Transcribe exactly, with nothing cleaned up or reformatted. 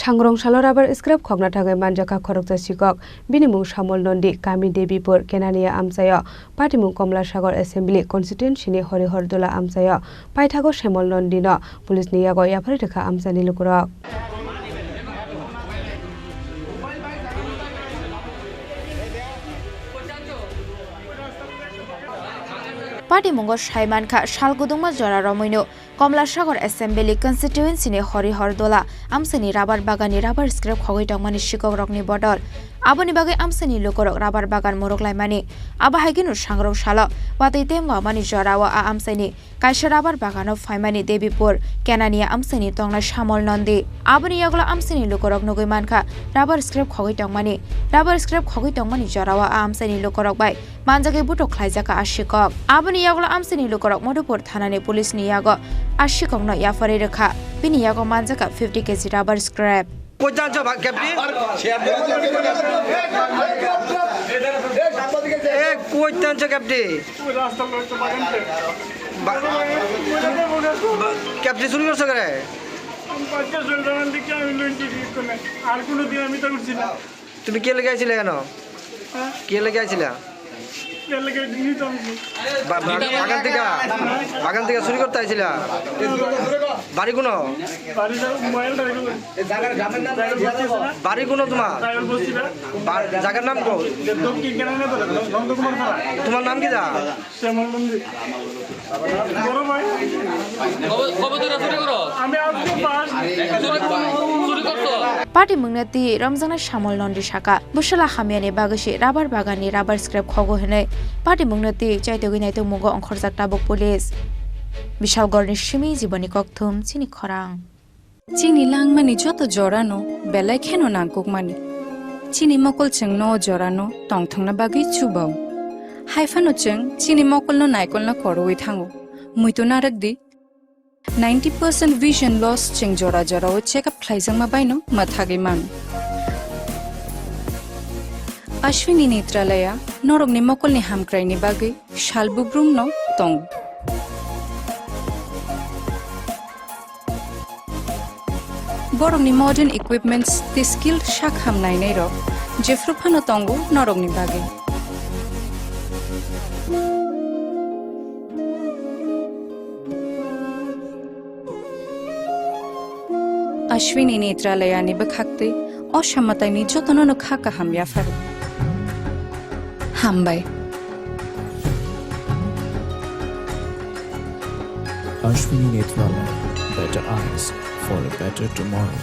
Sangrong salo rubber scrap khokna thangwi manjakha khoroksa sikok. Bini mung Samol Nondi, kami Debipur, Kenania amchaio. Patimung Komla Sagar Assembly Constituency ni Horihor Dola amchaio. Paithago Samol Nondi no police ni yago yapharwi rwkha amchaini lukurok. Patimungo sai mankha, sal gudungma jora romwino Komla Sagar Assembly Constituency ni Horihor Dola amchaini rubber bagan ni rubber scrap khogwi tongmani sikok rokni bodol. Aboni bagwi amchaini lukurok rubber bagan muruk laimani. Abo hai kheno sangrong salo watwi temba mani jorao a amchaini kaisa rubber bagano phaimani Debipur, Kenania amchaini tongnai Samol Nondi. Aboni yagulo amchaini lukurok nugwi mankha rubber scrap khogwi tongmani. Rubber scrap khogwi tongmani jorao a amchaini lukurok bai manjagwi buthuk khlaijakha a sikok. Aboni yagulo amchaini lukurok Madhupur thanani police ni yago a sikokno yapharwi rwkha. Bini yago manjakha fifty K G rubber scrap. Koi tancho ba kepdi? Eh, koi tancho kepdi? Ba-, ba-, kepdi churi korcho kere? আমি পঞ্চাশ হাজার টাকা লিখে আমি লইছি, কিছু না। আর কোনো দিন আমি তো উঠছি না। তুমি কে লেগে আইছিলে কেন? হ্যাঁ? কে লেগে আইছিলা? কে লেগে নিতাম কি? বা-, বা-, বাগান থেকে, বাগান থেকে চুরি করতে আইছিলা? বাড়ি কোন? বাড়ি যাও, মোবাইল ধরে গেল। বাড়ি কোন তোমার? ড্রাইভার বলছি না। বা-, জায়গার নাম কোন? দক্ষিণ কেরানীগঞ্জ, নন্দকুমার পাড়া। তোমার নাম কি দা? শ্যামল মন্দির। বড় ভাই। কবে, কবে ধরে চুরি করো? আমি আজকে ফার্স্ট। চুরি, চুরি করছো? Patimungno twi romjaknai Samol Nondi saka, bwsala hamyani bagwi se rubber baganni rubber scrap khogo hwnwi patimungno twi chaitogwi naitokmungo ongkhorjak tabuk police. Bishalgarhni simi Jiboni Kokthum, chini khorang. Chini langmani joto jorano belai kheno nangkukmani. Chini mokol chwngno o jorano tongthokna bagwi chubao. Haiphano chwng chini mokolno naikolna korowi thango. Muitu narwkdi, ninety percent vision loss chwng jora jorao check up khlaijakma baino mwthagwi mano. Ashwini Netralaya norokni mokolni hamkraini bagwi sal bubrumno tongo. Borokni modern equipments tei skilled sak ham nainairok jephru phano tongo norokni bagwi. Ashwini Netralayani bwkhaktwi o samataini jotono no kha kaham yapharo. Hambai. Ashwini Netralaya, better eyes for a better tomorrow.